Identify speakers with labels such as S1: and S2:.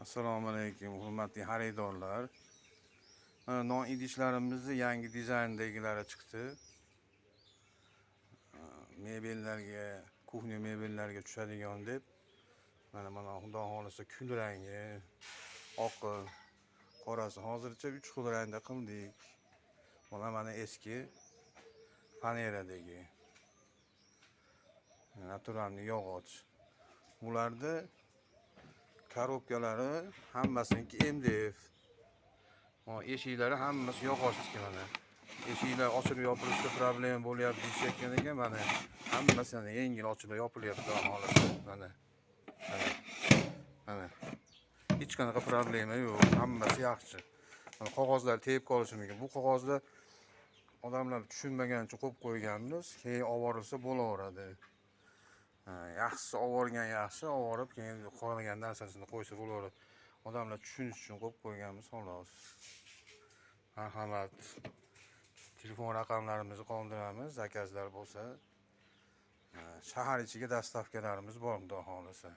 S1: Assalomu alaykum, hurmatli xaridorlar. Mana, non idishlarimizni yangi dizayndagilari chiqdi. Mebellarga, кухня mebellarga tushadigan deb. Mana, xudo xohlasa, kul rangi, oqi, qorasi, hozircha 3 xil rangda qildik. Mana eski faneradagi натуральный yog'och. Bularda коробка lari hammasiniki MDF. Eshiklari hammasi yog'ochniki mana. Eshiklar ochilib yopilishda problema bo'lyapti deyishayotgan ekan, mana, hammasi mana yengil ochilib yopilyapti, xudo xohlasa. Mana. Mana. Mana. Hech qanaqa problema yo'q, hammasi yaxshi. Mana, qog'ozlar tegib qolishi mumkin. Bu qog'ozlar odamlar tushunmagani uchun qo'yib qo'yganmiz. Keyin olib bo'laveradi. Ha, yaxshisi olib yaxshi, olib keyin xohlagan narsasini qo'ysa bo'laveradi. Odamlar tushunish uchun qo'yib qo'yganmiz, xolos. Marhamat. Telefon raqamlarimizni qoldiramiz, заказ lar bo'lsa. Ha, shahar ichiga доставка larimiz bor, xudo xohlasa.